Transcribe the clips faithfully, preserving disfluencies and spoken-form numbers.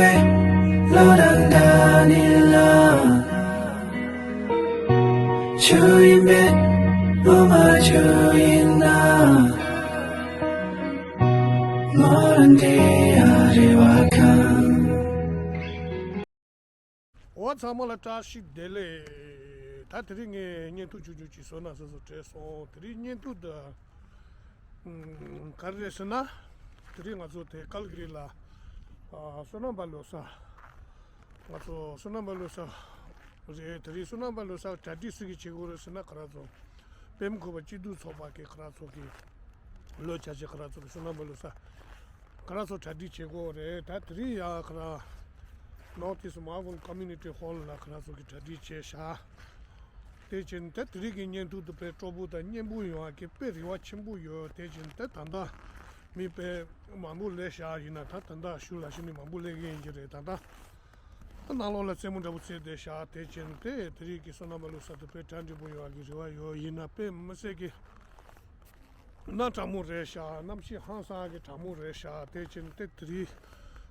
བློ་དང་འདྲ་ནི་ལ། ཆུ་ཡིན་པས་བློ་མ་ཆུ་ཡིན་ན། མོ་རང་དེ་ཡ་རེ་བ་ཁང་། འོ་ཚང་མ་ལ་བཀྲ་ཤིས་བདེ་ལེགས། ད་དེ་རིང་ངས་བརྙན་ཐུང་ཆུང་ཆུང་ཅིག་བཟོས་ན་བཟོས་བཟོས་བྲེལ་སོང་། དེ་རིང་བརྙན་ཐུང་འདི་ཨམ་ག་རེ་རེད་ཟེར་ན། དེ་རིང་ང་ཚོ་དེ་ཀལ་གྷི་རི་ལ་ཨ་བསོད་ནམས་པ་ལོ་གསར། ང་ཚོ་བསོད་ནམས་པ་ལོ་གསར་རེད། དེ་རིང་བསོད་ནམས་པ་ལོ་གསར་གྲ་སྒྲིག་སུ་གིས་བྱེད་དགོས་རེད་ཟེར་ན། ཁ་ར་ཚོ་པད་མ་བཀོད་པ་སྐྱིད་སྡུག་ཚོགས་པ་གི་ཁ་ར་ཚོ་གི་ལོ་བྱ་བྱེད་ཁ་ར་ཚོ་གི་བསོད་ནམས་པ་ལོ་གསར། ཁ་ར་ཚོ་གྲ་སྒྲིག་བྱེད་དགོས་རེད། ད་དེ་རིང་ཡ་ཁ་ར་North East Mawbung Community Hall ལ་ཁ་ར་ཚོ་གི་གྲ་སྒྲིག་བྱས་ཤག་དེ་བྱས་ནས་ད་དེ་རིང་གི་བརྙན་ཐུང་དེ་དཔེ་སྤྲོ་པོ་དང་སྙན་པོ་ཡོང་བ་གི་དཔེ་རེ་བ་ཆེན་པོ་ཡོད། དེ་བྱས་ནས་ད་ད་ལྟ་མི་དཔེ་མང་པོ་སླེབས་ཤག་ཡིན་ན་ད་ད་ལྟ་ཞུ་ལ་ཞུ་ནི་མང་པོ་སླེབས་ཀྱི་ཡིན་གྱི་རེད། ད་ལྟ་ནང་ལོགས་ལ་རྩེད་མོ་འདྲ་པོ་རྩེས་བསྡད་ཤག་དེ་བྱས་ནས་དེ་དེ་རིང་གི་བསོད་ནམས་པ་ལོ་གསར་དེ་དཔེ་གྲ་འགྲིག་པོ་ཡོང་བ་གི་རེ་བ་ཡོད། ཡིན་ན་དཔེ་མི་སྲིད་ཀྱི་གནའ་གྲང་མོ་རེད་ཤག་གནམ་གཤིས་ཧང་སང་གི་གྲང་མོ་རེད་ཤག་དེ་བྱས་ནས་དེ་དེ་རིང་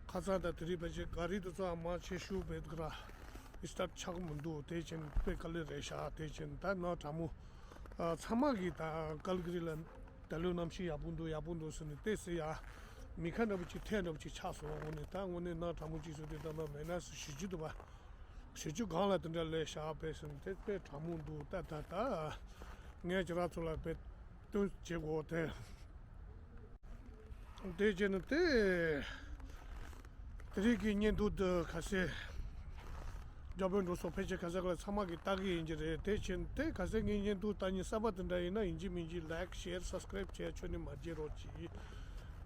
ཁ་སང་དང་དེ་རིང་ཕལ་ཆེར་ག་རེ་དུ་ཚོ་མ་ཆེ་ཤུགས་བེད་ག་ར་སི་ཊར་ཆགས་མི་འདུག་དེ་བྱས་ནས་དཔེ་དཀའ་ལས་རེད་ཤག་དེ་བྱས་ནས་ད་གནའ་གྲང་མོ་ཨ་ཚང་མ་གི་ད་ཀལ་གྷི་རི་ལ་ད་ལོའི་གནམ་གཤིས་ཡག་པོ་འདུག་ཡག་པོ་འདུག་ཟེར་ནས་དེ་ཟེར་ཡ་མི་ཁ་འདྲ་པོ་ཅིག་ཐལ་འདྲ་པོ་ཅིག་ཆགས་སོང་། དངོས་གནས་ད་དངོས་གནས་གནའ་གྲང་མོ་ཅིག་བཟོས་ཏེ་ད་ལྟ་མེ་ནས་བཞི་བཅུ་འདུག་པ། བཞི་བཅུ་སྒང་ལ་དེ་འདྲ་སླེབས་ཤག་དཔེ་ཟེར་ནས་དེ་དཔེ་གྲང་མོ་འདུག་ད་ད་ད་ངས་ཁྱེད་རང་ཚོ་ལ་དཔེ་སྟོན་བྱེད་དགོས་དེ། དེ་བྱས་ནས་དེ་དེ་རིང་གི་བརྙན་ཐུང་འདི་ག་ཚད་རྒྱ་བོད་འགྲོ་སོང་ཕལ་ཆེར་ག་ཚད་ལ་ཚང་མ་གིས་ལྟ་གི་ཡིན་གྱི་རེད། དེ་བྱས་ནས་དེ་ག་ཚད་ངའི་བརྙན་ཐུང་ལྟ་མཁན་གསར་པ་དེ་འདྲ་ཡིན་ན་ཡིན་གཅིག་མིན་གཅིག་ལའིཀ་ཤེར་སབ་སི་ཀ་རེབ་བྱས་ཆོག་ནི་མ་བརྗེད་རོགས་གྱིས།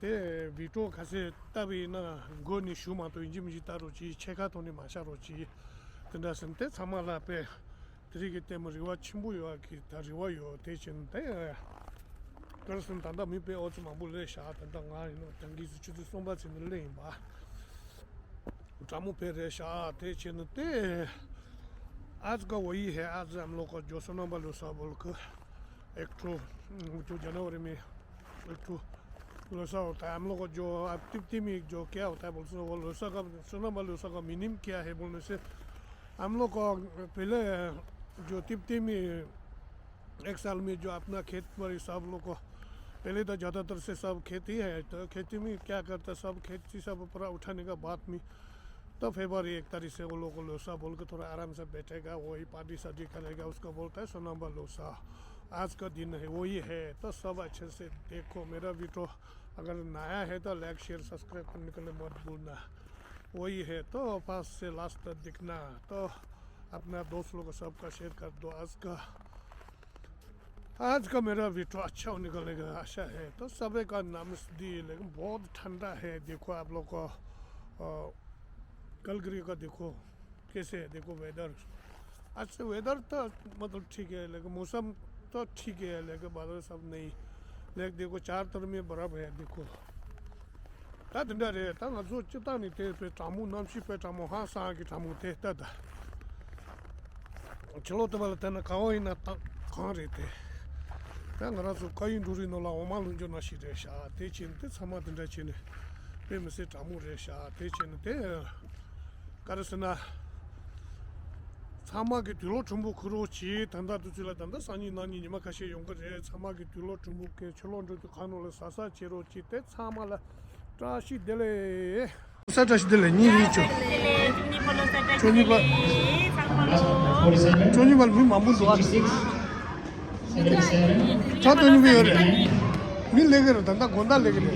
དེ་བི་ཌི་ཡོ་ག་ཚད་ལྟ་བ་ཡིན་ན་མགོ་ནས་གཞུག་མ་གཏོགས་ཡིན་གཅིག་མིན་གཅིག་ལྟ་རོགས་གྱིས། ཕྱེད་ཀ་ཐོག་ནས་མ་བཞག་རོགས་གྱིས། དེ་འདྲ་ཟེར་ནས་དེ་ཚང་མ་ལ་དཔེ་དེ་རིང་གི་ལྟད་མོ་རེ་བ་ཆེན་པོ་ཡོད་གི་ད་རེ་བ་ཡོད། དེ་བྱས་ནས་དེ་ག་རེ་ཟེར་ན་ད་ལྟ་མི་དཔེ་ཨོ་ཙི་མང་པོ་སླེབས་ཤག་ད་ལྟ་ང་ཡིན་ནོ་ད་གིན་ཆུ་ཚོད་གསུམ་པ་ཚོད་ནས་སླེབས་ཡིན་པ། གྲང་མོ་དཔེ་རེད་ཤག་དེ་བྱས་ནས་དེ། आज का वही है, आज हम लोग को जो सोनाबा लोसा बोल के एक ठो, जो जनवरी में एक ठो लोसा होता है, हम लोग को जो अब तिप्ती में जो क्या होता है बोलते हैं, वो लोसा का, सोनाबा लोसा का मीनिंग क्या है बोलने से, हम लोग को पहले जो तिप्ती में एक साल में जो अपना खेत बाड़ी सब लोग को, पहले तो ज़्यादातर से सब खेती है, तो खेती में क्या करता, सब खेती सब पूरा उठाने का बाद में तो फरवरी एक तारीख से वो लोग को लोसा बोल के थोड़ा आराम से बैठेगा, वही पार्टी सार्टी करेगा, उसको बोलता है सोनाबा लोसा। आज का दिन है, वही है। तो सब अच्छे से देखो मेरा वीडियो, अगर नया है तो लाइक शेयर सब्सक्राइब करने के लिए मत भूलना। वही है, तो फर्स्ट से लास्ट तक देखना। तो अपना दोस्त लोग को सबका शेयर कर दो। आज का आज का मेरा वीडियो अच्छा होने का लेकर आशा है। तो सभी का नमस्ते। लेकिन बहुत ठंडा है, देखो आप लोग को, अ, कलगरी का देखो कैसे है, देखो वेदर। अच्छा, वेदर तो मतलब ठीक है, लेकिन मौसम तो ठीक है, लेकिन बादल सब नहीं। लेकिन देखो चार तरफ में बर्फ है, देखो। ད་དེ་འདྲ་རེད། ད་ང་ཚོ་སྤྱིར་བཏང་ནས་དེ་དཔེ་གྲང་མོ་གནམ་གཤིས་དཔེ་གྲང་མོ་ཧང་སང་གི་གྲང་མོ་དེ་ལྟ་ད། ཕྱི་ལོགས་དེ་བ་ལ་བལྟས་ན་གང་བ་ཡིན་ན་ད་གང་རེད་དེ། ད་ང་རང་ཚོ་དཀར་ཡོལ་འབྲུག་རིའི་ནང་ལ་འོ་མ་བླུགས་འཇོག་ནང་བཞིན་རེད་ཤག་དེ་བྱས་ནས་དེ་ཚང་མ་དེ་འདྲ་བྱས་ནས་དཔེ་མི་སྲིད་གྲང་མོ་རེད་ཤག་དེ་བྱས་ནས་དེ་ག་རེ་ཟེར་ན། ཚང་མ་གི་དུས་ལོ་གྲུང་པོ་འཁུར་རོགས་གྱིས། ད་ལྟ་དུས་ཚོད་ལ་ད་ལྟ་སང་ཉིན་གནངས་ཉིན་ཉི་མ་ཁ་ཤས་ཡོང་གི་རེད། ཚང་མ་གི་དུས་ལོ་གྲུང་པོ་གི་ཕྱི་ལོགས་འགྲོ་དུས་ཁ་ནང་ལ་ཟ་ཟ་བྱེད་རོགས་གྱིས། དེ་ཚང་མ་ལ་བཀྲ་ཤིས་བདེ་ལེགས། ས་བཀྲ་ཤིས་བདེ་ལེགས། ཉིན་ཡིན་ཆོག་བཅུ་གཉིས་པ། བཅུ་གཉིས་པ་ལ་མི་མང་པོ་འདུག་ཨ། ད་དོན་མི་ཡོད་རེད། མི་ལས་ཀྱི་རེད། ད་ལྟ་དགོང་དག་ལས་ཀྱི་རེད།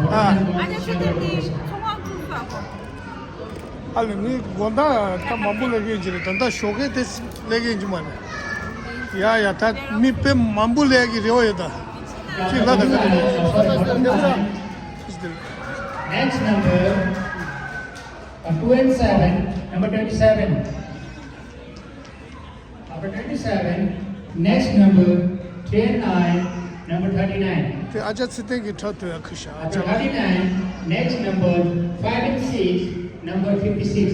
ཨ། ཨ་ལས་མི་དགོང་དག་ད་མང་པོ་ལས་ཀྱི་ཡིན་གྱི་རེད། ད་ལྟ་ཞོགས་ཀས་དེ་ལས་ཀྱི་ཡིན་གྱི་མ་རེད། ཡ་ཡ། ད་མི་དཔེ་མང་པོ་ལས་ཀྱི་རེ་བ་ཡོད་ད། ཅིག་ལ་ད་ག་རེད། Next number, uh, two and seven, number twenty-seven. Number twenty-seven, next number, ten nine, number thirty-nine. དེ་ཨ་ཅག་ཚེ་བརྟན་གྱི་ཁྲག་ཐོན་ཡ་ཁུ་ཤ་ཨ་ཅག་ལ། Number thirty-nine, next number, five and six, number fifty-six.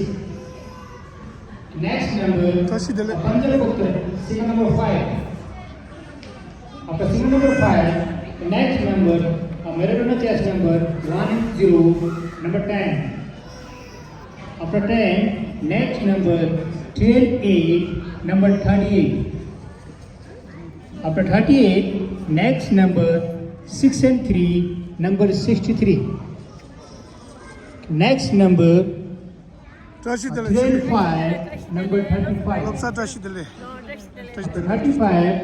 Next number, ད་ཤི་དེ་ལེ། Panjal Bhakta, single number five. After single number five, the next number, a Maradona chess number, one zero, Number ten. After ten, next number twelve eight, number thirty-eight. After thirty-eight, next number six and three, number sixty-three. Next number བཀྲ་ཤིས་བདེ་ལེགས། three and five, number thirty-five. བློ་བཟང་བཀྲ་ཤིས་བདེ་ལེགས། After thirty-five,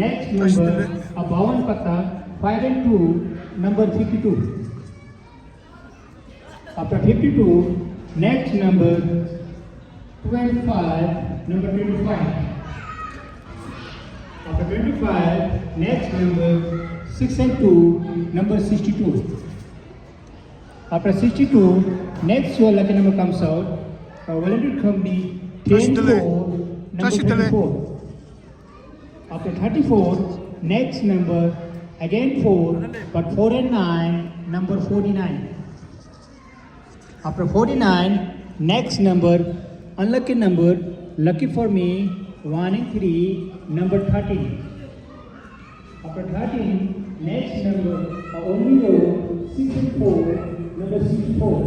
next number, a Bhavan Patta, five and two, number fifty-two. After fifty-two, next number, two and five, number twenty-five. After twenty-five, next number, six and two, number sixty-two. After sixty-two, next your lucky number comes out. Uh, volunteer company, ten four, number thirty-four. After thirty-four, next number, again four, but four and nine, number forty-nine. After forty-nine, next number, unlucky number, lucky for me, one and three, number thirteen. After thirteen, next number, uh, only row, six and four, number sixty-four.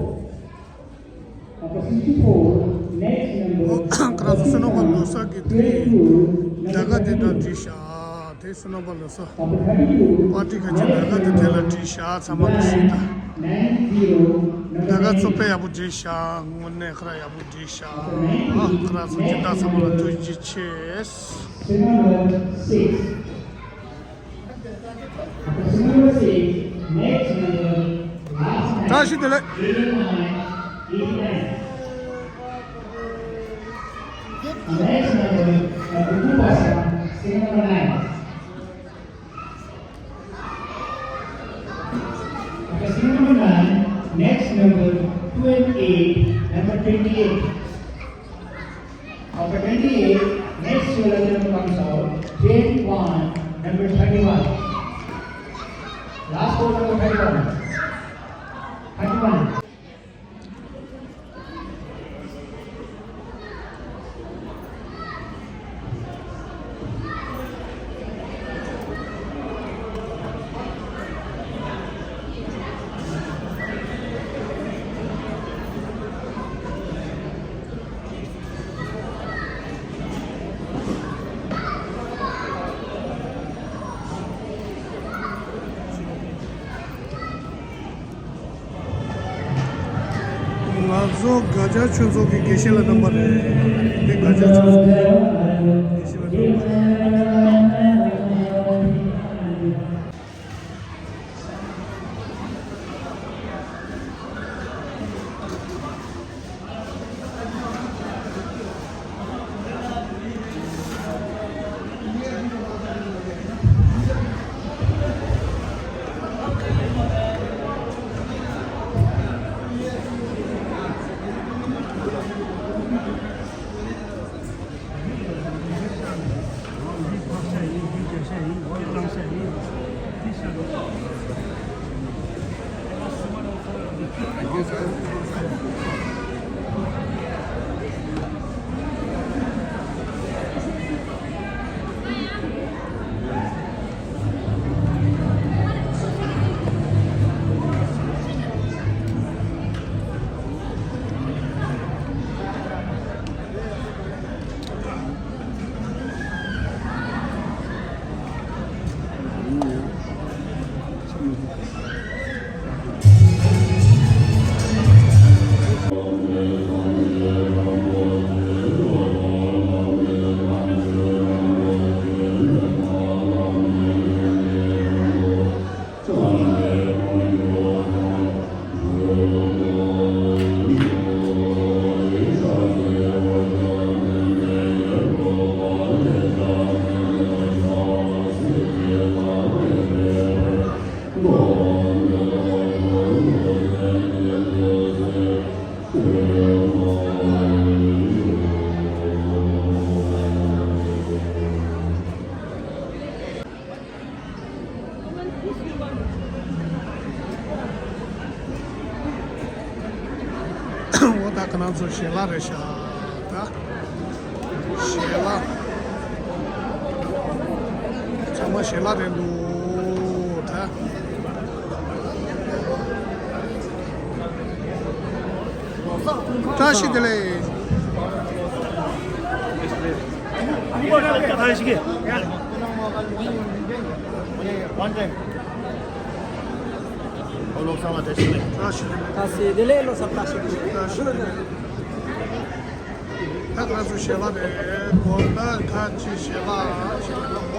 After sixty-four, next number, ཁ་རག་སུ་ནོ་བ་ལོ་སར་གྱི་དེ་རིང་ལས་ཀ་དེ་འདྲ་བྲིས་ཤག་དེ་སུ་ནོ་བ་ལོ་སར། པར་ཊི་ཁ་ཅིག་ལས་ཀ་དེ་དེ་ལ་བྲིས་ཤག་ཚང་མ་ལ་ཞུས་དང་། ལས་ཀ་ཚོ་དཔེ་ཡག་པོ་བྲིས་ཤག་དངོས་གནས་ཁ་རག་ཡག་པོ་བྲིས་ཤག་ཨ་ཁ་རག་ཚོ་སྦྱིན་བདག་ཚང་མ་ལ་ཐུགས་རྗེ་ཆེ། བཀྲ་ཤིས་བདེ་ལེགས། Next number, uh, Dudu Pasha, serial number nine. Okay, serial number nine, next number two and eight, number twenty-eight. After twenty-eight, next serial number comes out, ten one, number thirty-one. Last call number thirty-one. Thirty-one. ང་ཚོ་དགའ་ཆེན་ཆོས་ཚོགས་ཀྱི་དགེ་བཤེས་ལགས་རྣམ་པ་རེད། འདི་དགའ་ཆེན་ཆོས་ཚོགས་ཀྱི་དགེ་བཤེས་ལགས་རྣམ་པ་རེད། འོ་ད་ཁོ་རང་ཚོ་ཞལ་ལག་རེད་ཤག་ད་ཞལ་ལག་ཚང་མ་ཞལ་ལག་རེད་འདུག་ད། བཀྲ་ཤིས་བདེ་ལེགས། One time. ཨོ་བློ་བཟང་ལགས་བཀྲ་ཤིས་བདེ་ལེགས། བཀྲ་ཤིས་བདེ་ལེགས། བཀྲ་ཤིས་བདེ་ལེགས། བློ་བཟང་བཀྲ་ཤིས་བདེ་ལེགས། བཀྲ་ཤིས་བདེ་ལེགས། ད་ང་ཚོ་ཞལ་ལག་རེད། གོ་ད་ཁ་ཅིག་ཞལ་ལག་ཞལ་ལག་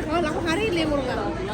ང་ལག་པ་ག་རེ་ལེན་དགོས་རེད། ཞལ་ལག་ཞལ་ལག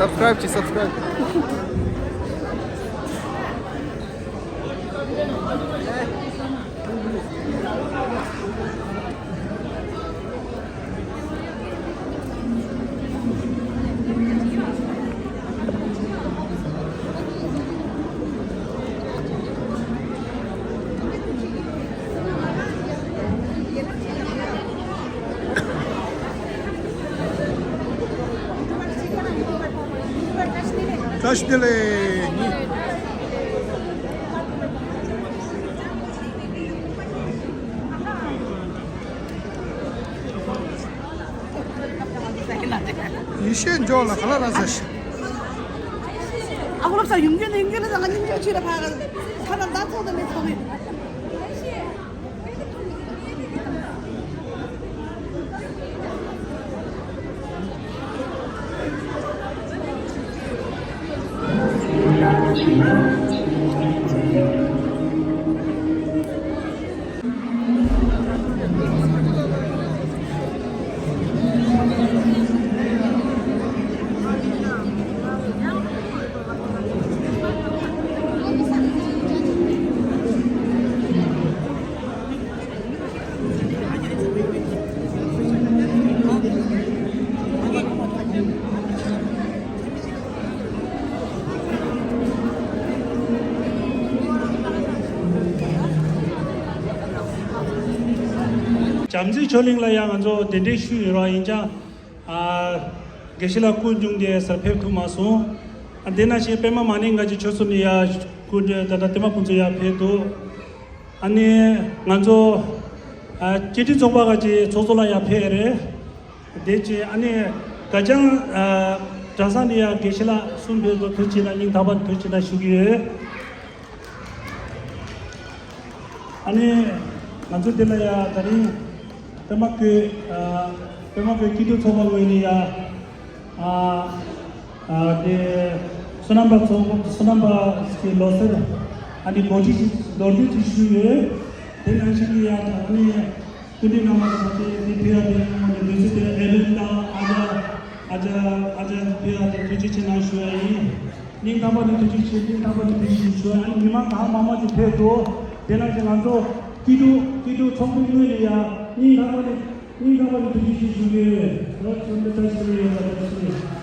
Subscribe ཅིག subscribe. བཀྲ་ཤིས་བདེ་ལེགས། ཡེ་ཤེས་མགྱོགས་ལ་ག་ལ་ར་ཟ་ཤི། ཨ་ཁུ་ལབ་ས་ཡུམ་རྒྱུན་ནས་ཡུམ་རྒྱུན་ནས་ཟ་ང་སྙིང་རྗེ་ཆེ་ལ་ཕ་ག་ཁ་ན་ད་ཚོགས་དང་མེད་ཚོགས་མེད། བྱམས་བརྩེ་ཆོས་གླིང་ལ་ཡང་ང་ཚོ་གདན་འདྲེན་ཞུས་ཡོད་ར། ཡིན་ཀྱང་ཨ་དགེ་བཤེས་ལགས་སྐུ་གྱུང་དེ་སར་ཕེབས་ཐུབ་མ་སོང་། ཨ་དེ་ནང་བཞིན་པད་མ་མ་ཎི་ང་ཅི་ཆོས་ཚོགས་ནས་ཡ་སྐུ་མགྲོན་ད་ལྟ་བསྟན་པ་ཕུན་ཚོགས་ཡར་ཕེབས་འདུག་ཨ་ནི་ང་ཚོ་ཨ་བཅས་ཁྲིམས་ཚོགས་པ་ག་ཅི་ཚོགས་གཙོ་ལགས་ཡར་ཕེབས་རེད། དེ་བཅས་ཨ་ནི་ག་ཅང་ཨ་གྲྭ་ཚང་ནས་ཡ་དགེ་བཤེས་ལགས་གསུམ་ཕེབས་འདུག་ཐུགས་རྗེ་ཆེ་གནང་། སྙིང་ཐག་པ་ནས་ཐུགས་རྗེ་ཆེ་གནང་ཞུ་གི་ཡོད། ཨ་ནི་ང་ཚོ་འདི་ལ་ཡ་ད་རིང་པད་མ་བཀོད་ཨ་པད་མ་བཀོད་སྐྱིད་སྡུག་ཚོགས་པ་ངོས་ནས་ཡ་ཨ་ཨ་དེ་བསོད་ནམས་པ་ཚོགས་པ་བསོད་ནམས་པ་ཚོའི་ལོ་གསར་ཨ་ནི་གོ་སྒྲིག་ཅིག་མདོར་བསྡུས་ཅིག་ཞུས་ཡོད། དེ་ནང་བཞིན་གྱི་ཡ་ད་ཨ་ནི་སྐུ་མདུན་རྣམ་པ་ཚོ་དེ་དེ་ཕེབས་ཡ་དེ་ཡང་ནས་དུས་ཚོད་དེ་ཨེ་ལེན་དང་ཨ་ཅག་ཨ་ཅག་ཨ་ཅག་ཕེབས་ཡ་དེ་ཐུགས་རྗེ་ཆེ་གནང་ཞུ་ཡ་ཡིན། སྙིང་ཐག་པ་ནས་ཐུགས་རྗེ་ཆེ། སྙིང་ཐག་པ་ནས་ཐུགས་རྗེ་ཆེ་ཞུ། ཨ་ནི་མི་མང་གང་མང་མང་ཅིག་ཕེབས་འདུག་དེ་ནང་བཞིན་ང་ཚོ་སྐྱིད་སྡུག་སྐྱིད་སྡུག་ཚོགས་འདུའི་ངོས་ནས་ཡང་སྙིང་ཐག་པ་ནས་སྙིང་ཐག་པ་ནས་ཐུགས་རྗེ་ཆེ་ཞུ་གི་ཡོད། ད་ཚོགས་འདུ་བཀྲ་ཤིས་བདེ་ལེགས་ཡོད་པ་བཀྲ་ཤིས་བདེ་ལེགས།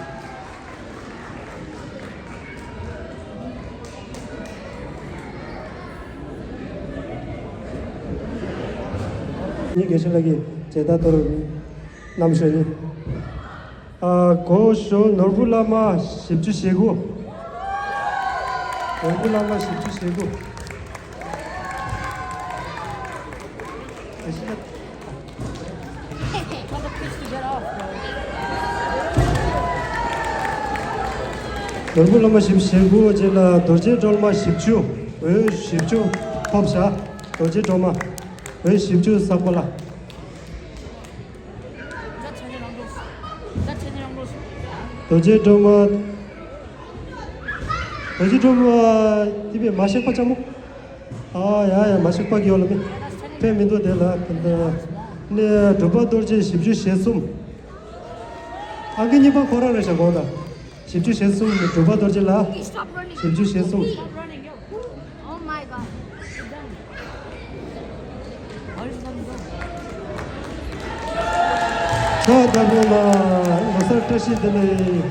ངའི་དགེ་བཤེས་ལགས་ཀྱིས་མཇལ་དར་གཏོར་གནང་ཞུ་ཡིན། ཨ་གོང་ཞུ་ནོར་བུ་བླ་མ་བཞི་བཅུ་ཞེ་དགུ། ནོར་བུ་བླ་མ་བཞི་བཅུ་ཞེ་དགུ། དགེ་བཤེས་ལགས། ནོར་བུ་བླ་མ་བཞི་བཅུ་ཞེ་དགུ་རྗེས་ལ་རྡོ་རྗེ་སྒྲོལ་མ་བཞི་བཅུ། འོད་བཞི་བཅུ་ཕོབ་བཞག་རྡོ་རྗེ་སྒྲོལ་མ། འོད་བཞི་བཅུ་བསགས་པ་ལ། རྡོ་རྗེ་སྒྲོལ་མ། རྡོ་རྗེ་སྒྲོལ་མ། དེ་བས་མ་གཤེགས་པ་ཅག་མོ། ཨ་ཡ་ཡ། མ་གཤེགས་པ་གི་ཡོད་ལ་མི། ཕན་མི་འདུག་དེ་ལ། ནས་སྒྲུབ་པ་རྡོ་རྗེ་བཞི་བཅུ་ཞེ་གསུམ། ཨང་ཀི་གཉིས་པ་ཁོ་རང་རེད་ཤག་གོ་ད། བཞི་བཅུ་ཞེ་གསུམ། སྒྲུབ་པ་རྡོ་རྗེ་ལ། བཞི་བཅུ་ཞེ་གསུམ། Oh my god. ཕྱག་བདར་རོགས་གནང་། ལོ་གསར་བཀྲ་ཤིས་བདེ་ལེགས།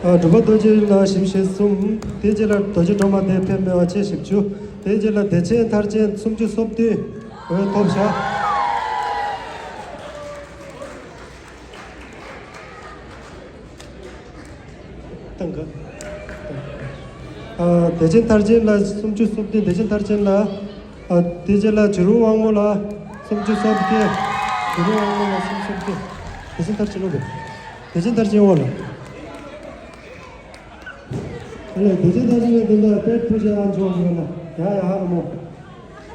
ཨ། སྒྲུབ་པ་རྡོ་རྗེ་ལ་བཞི་བཅུ་ཞེ་གསུམ། དེ་རྗེས་ལ་རྡོ་རྗེ་སྒྲོལ་མ་དེ་ཕན་མེད་པ་ཆེ་བཞི་བཅུ། དེ་རྗེས་ལ་བདེ་ཆེན་མཐར་ཕྱིན་སུམ་ཅུ་སོ་བདུན། འོས་ཐོབ་བཞག་བཏང་ག་ཨ། བདེ་ཆེན་མཐར་ཕྱིན་ལ་སུམ་ཅུ་སོ་བདུན། བདེ་ཆེན་མཐར་ཕྱིན་ལ། ཨ། དེ་རྗེས་ལ་བྱུ་རུ་དབང་མོ་ལ་སུམ་ཅུ་སོ་བརྒྱད། བྱུ་རུ་དབང་མོ་ལ་སུམ་ཅུ་སོ་བརྒྱད། བདེ་ཆེན་མཐར་ཕྱིན་ལོ་བས། བདེ་ཆེན་མཐར་ཕྱིན་འོ་ལ། ཨ་ལས། བདེ་ཆེན་མཐར་ཕྱིན་ལ་འདི་འདྲ་པེ་ཕུ་ཤ་ཨང་ཆོག་ཡོད་ན་ཡ་ཡ་ཧ་ར་མོ།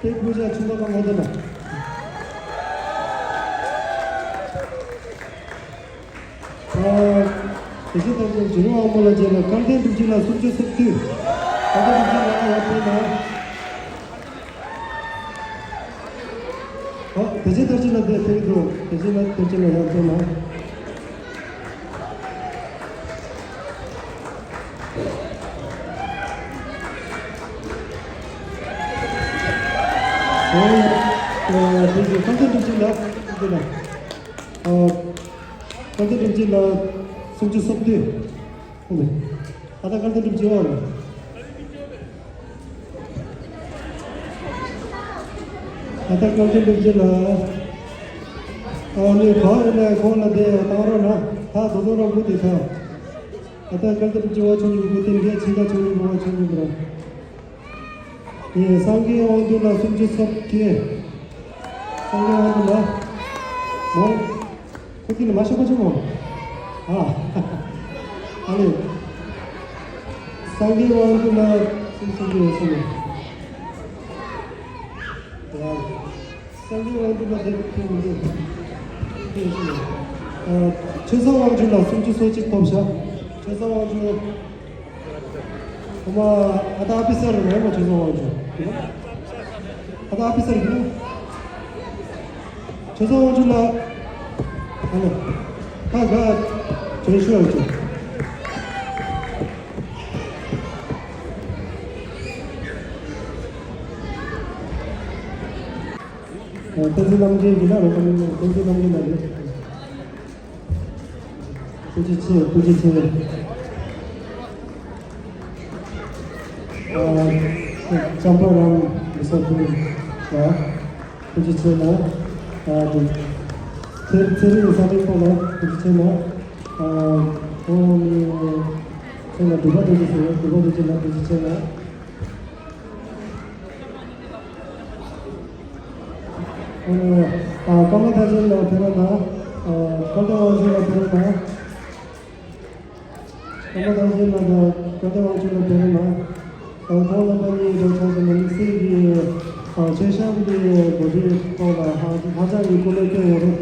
པེ་ཕུ་ཤ་ཆུང་མ་གང་མོ་འདི་ན། ཨ། དེ་བཞིན་ཐམས་ཅད་འབྱུང་བ་དབང་མོ་ལ་བྱས་ན་སྐལ་ལྡན་སྒྲུབ་ཆེན་ལ་སུམ་ཅུ་སོ་བདུན། སྐལ་ལྡན་སྒྲུབ་ཆེན་ལ་ཡར་ཕེབས་ན། ཨོ། དེ་བཞིན་ཐམས་ཅད་ལ་དེ་ཕེབས་འདུག་དེ་བཞིན་ལ་ཐམས་ཅད་ལ་ཡར་ཕེབས་ན། ཨོ། དེ་བཞིན་སྐལ་ལྡན་སྒྲུབ་ཆེན་ལ་འདི་ལ། ཨོ། སྐལ་ལྡན་སྒྲུབ་ཆེན་ལ་སུམ་ཅུ་སོ་བདུན། ཨོ་མེ། ད་ལྟ་སྐལ་ལྡན་སྒྲུབ་ཆེན་འོ་ལ། ད་ལྟ་སྐལ་ལྡན་སྒྲུབ་ཆེན་ལ། ཨོ་ནི་ག་ཨེ་ལ་ཁོང་ལ་དེ་བཏང་རོགས་གནང་། ད་དོ་དོ་རང་བུ་དེ་ཐ། ད་ལྟ་སྐལ་ལྡན་སྒྲུབ་ཆེན་བ་ཆུང་ཆུང་བུ་དེ་འགས་ཕྱི་ད་ཆུང་ཆུང་བུ་བ་ཆུང་ཆུང་བུ་ར། ཡེ། སངས་རྒྱས་དབང་འདུས་ལ་སུམ་ཅུ་སོ་བརྒྱད། སངས་རྒྱས་དབང་འདུས་ལ། མོ། ཁོ་ཚོ་ནི་མ་ཤོད་པ་བྱུང་ངོ་། ཨ། ཨ་ནི། སངས་རྒྱས་དབང་འདུས་ལ་སུམ་ཅུ་སོ་བརྒྱད་ཡོད་སོང་ངོ་། ཡ། སངས་རྒྱས་དབང་འདུས་ལ་དེ་ཁྱོད་མི་འདུག་ཨ། ཆོས་བཟང་དབང་ཕྱུག་ལ་སུམ་ཅུ་སོ་གཅིག་ཐོབ་ཤག་ཆོས་བཟང་དབང་ཕྱུག་ཨོ་མ། ཨ་ད་ཨ་པི་སར་རེད་མ། ཆོས་བཟང་དབང་ཕྱུག་ཨ་ད་ཨ་པི་སར་གྱིས། ཆོས་བཟང་དབང་ཕྱུག་ལ། ཨ་ལ། ད་ག་བྱོན་ཤོག་ཨ་ཅོ། བསྟན་འཛིན་རྣམ་རྒྱལ་གྱིས་ན་རོགས་པ་མིན། བསྟན་འཛིན་རྣམ་རྒྱལ་ལགས་རེད། ཐུགས་རྗེ་ཆེ། ཐུགས་རྗེ་ཆེ། ཨ། ལྕམ་པ་རང་མི་ས་ཐུ་ལ་ཐུགས་རྗེ་ཆེ་ལ། ཨ། ཚེ་ཚེ་རིང་ས་མིག་པོ་ལ་ཐུགས་རྗེ་ཆེ་ལ། ཨ། ཁོང་ཚོ་ལ་སྒྲུབ་པ་ཐུགས་རྗེ་ཆེ། སྒྲུབ་པ་ཐུགས་རྗེ་ལ་ཐུགས་རྗེ་ཆེ་ལ། ཨ། ཀརྨ་བདག་ཆེན་ལ་ཕེབས་རོགས་གནང་། ཨ། སྐལ་ལྡན་དབང་ཕྱུག་ལ་ཕེབས་རོགས་གནང་། ཀརྨ་བདག་ཆེན་ལ་དང་སྐལ་ལྡན་དབང་ཕྱུག་ལ་ཕེབས་རོགས་གནང་། ཨ། ཁོང་རྣམ་པ་གཉིས་འགྲོ་ཆོག་ཟེར་ན་དམིགས་བསལ་གྱི། ཨ། མཆོད་བཤམས་ཀྱི་གོ་སྒྲིག་ཐོག་ལ་ཧ་ཧ་ཅང་གི་སྐུ་ལས་བསྐྱོན་ཡོད་རེད།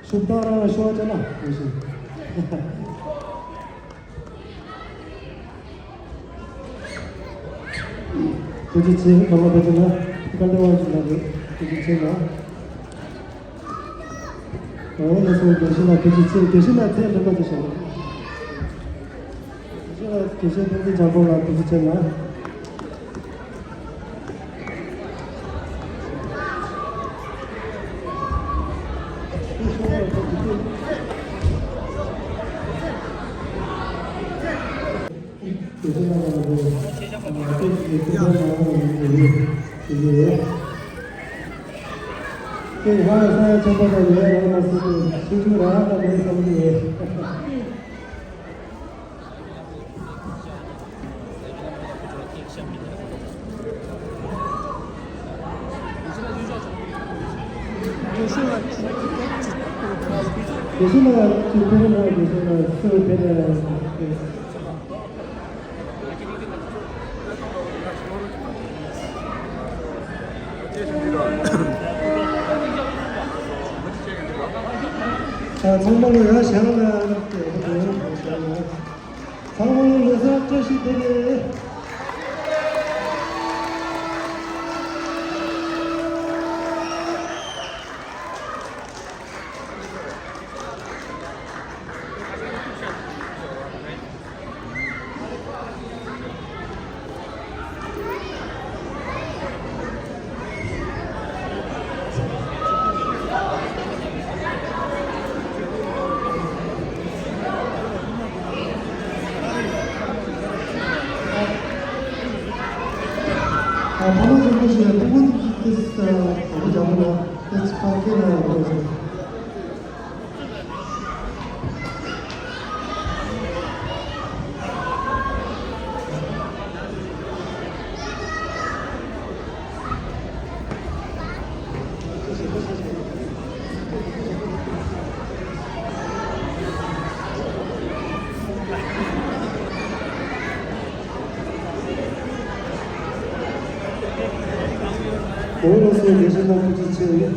ཤུགས་དང་རང་ཤོ་ཅ་ན་ཡོད་ཤིང་། ཐུགས་རྗེ་ཆེ། ཀརྨ་བདག་ཆེན་ལ། སྐལ་ལྡན་དབང་ཕྱུག་ལགས་རེད། ཐུགས་རྗེ་ཆེ་ལ། འོ་ལགས་སོ། དགེ་བཤེས་ལགས་ཐུགས་རྗེ་ཆེ། དགེ་བཤེས་ལགས་ཚེ་རིང་པོ་ཅིག་བཞུགས་རོགས། དགེ་བཤེས་ལགས། དགེ་བཤེས་བསྟན་འཛིན་འཇམ་དཔལ་ལགས་ཐུགས་རྗེ་ཆེ་ལ། དགེ་བཤེས་ལགས་ཀྱིས་ཕེབས་རོགས་གནང་། དགེ་བཤེས་ལགས་ཀྱིས་ཕེབས་རོགས་གནང་། དགེ་བཤེས་ལགས་སུ་ཕེབས་ནས། ཚང་མ་ལ་ཡར་བཞེངས་ན་ཡག་པོ་འདུག་ཚང་མ་ལ་ལོ་གསར་བཀྲ་ཤིས་བདེ་ལེགས། ཨ། ཕ་མ་ཆེན་པོ་ཞིག་ལ་ཐུགས་ཁུར་ཏོག་ཙམ་བཞག་པ་ན་ཏོག་ཙམ་ཕར་སྐད་ན་ཡག་པོ་རེད། འོ་ལགས་སོ། དགེ་བཤེས་རྣམ་པ་ཐུགས་རྗེ་ཆེ།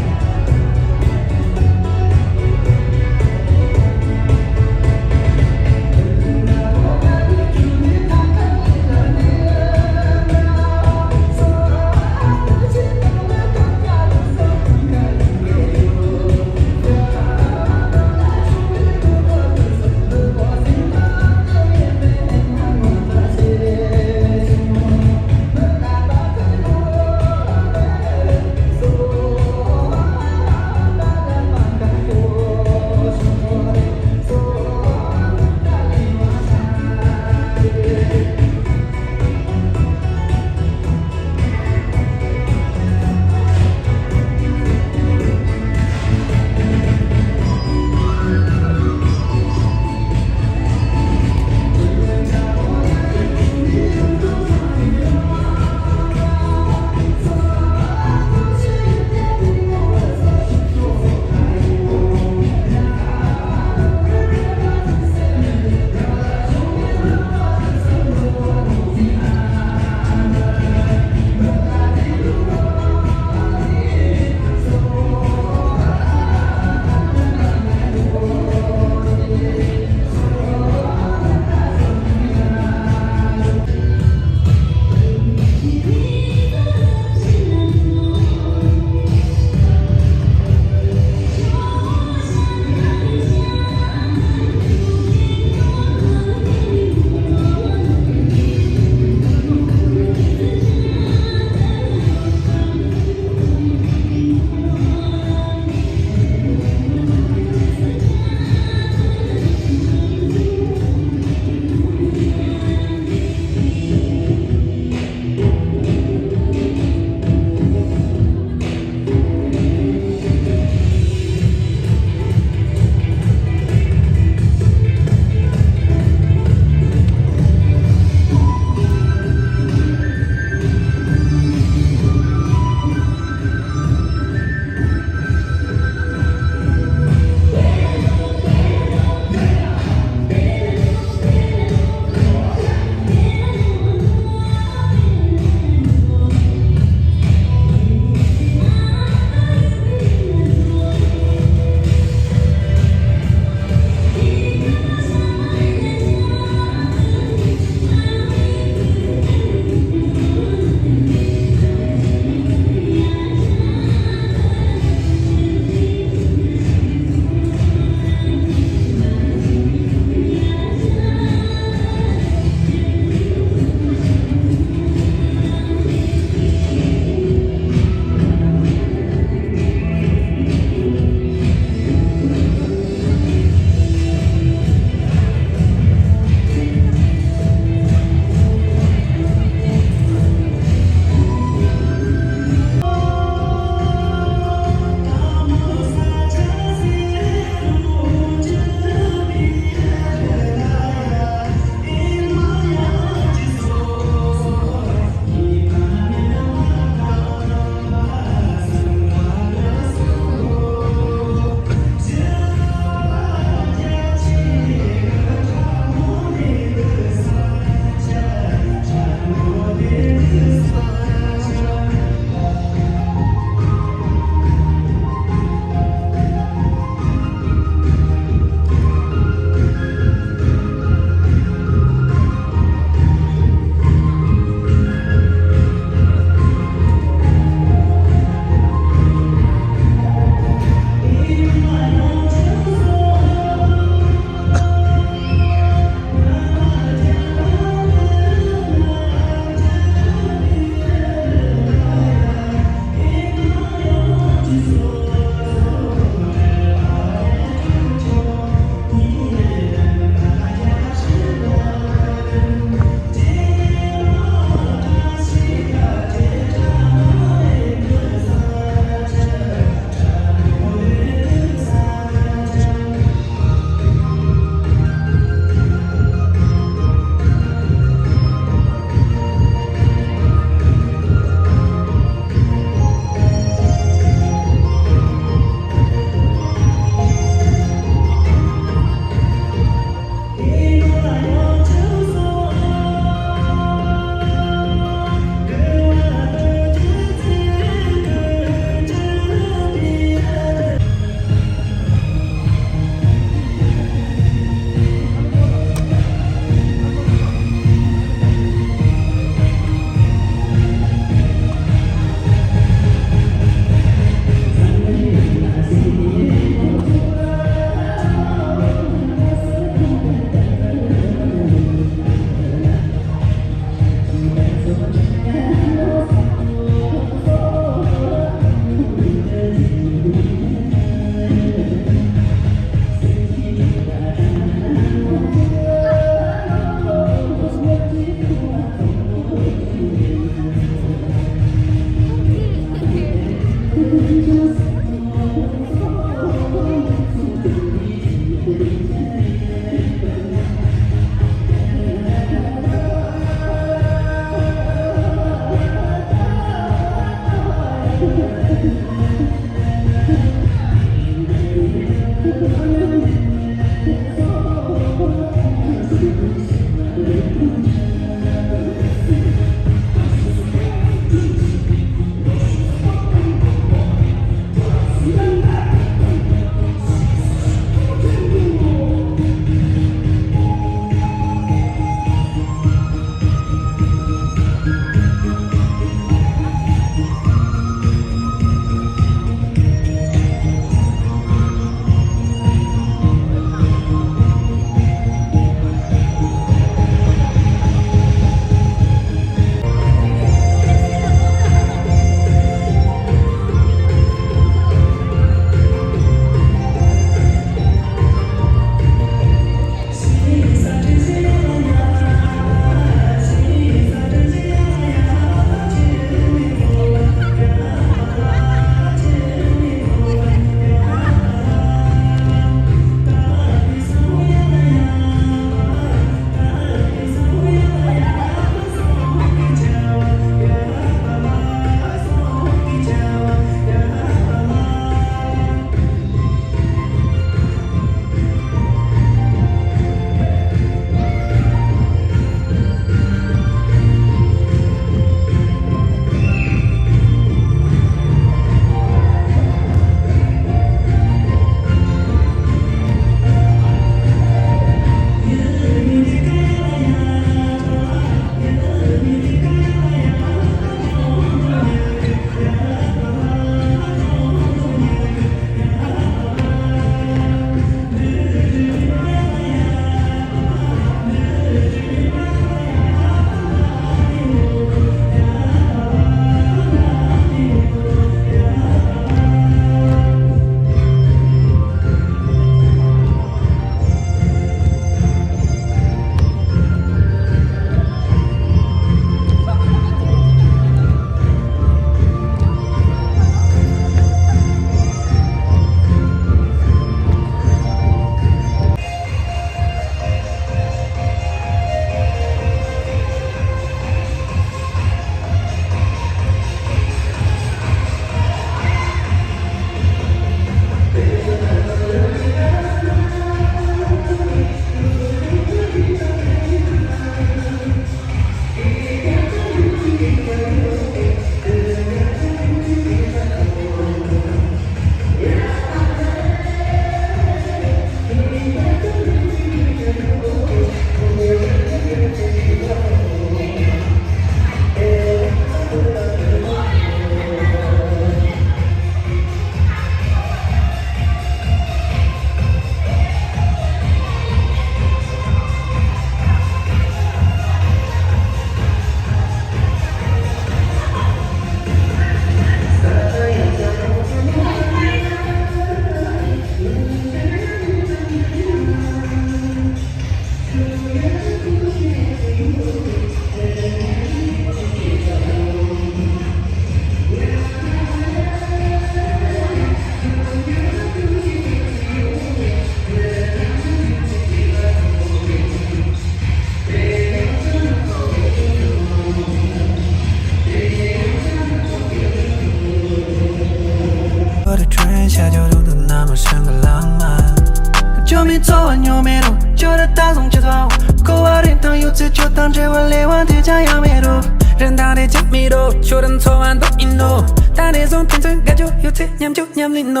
མི་འཚོ་བ་ཉོ་མེད་རུ་ཁྱོད་ར་ད་བཟུང་ཆེ་ཚ་འོ། ཁོ་བ་རིན་ཐང་ཡོད་ཚེ་ཁྱོད་དང་འབྲེལ་བ་ལས་བ་དེ་ཅང་ཡང་མེད་རུ། རིན་ཐང་རེ་ཅང་མེད་རུ་ཁྱོད་ར་འཚོ་བ་འདོད་ཡིན་ནོ། ད་ནས་བཟུང་ཕན་ཚུན་དགའ་སྐྱོ་ཡོད་ཚེ་མཉམ་སྐྱོ་མཉམ་ལེན་ནོ།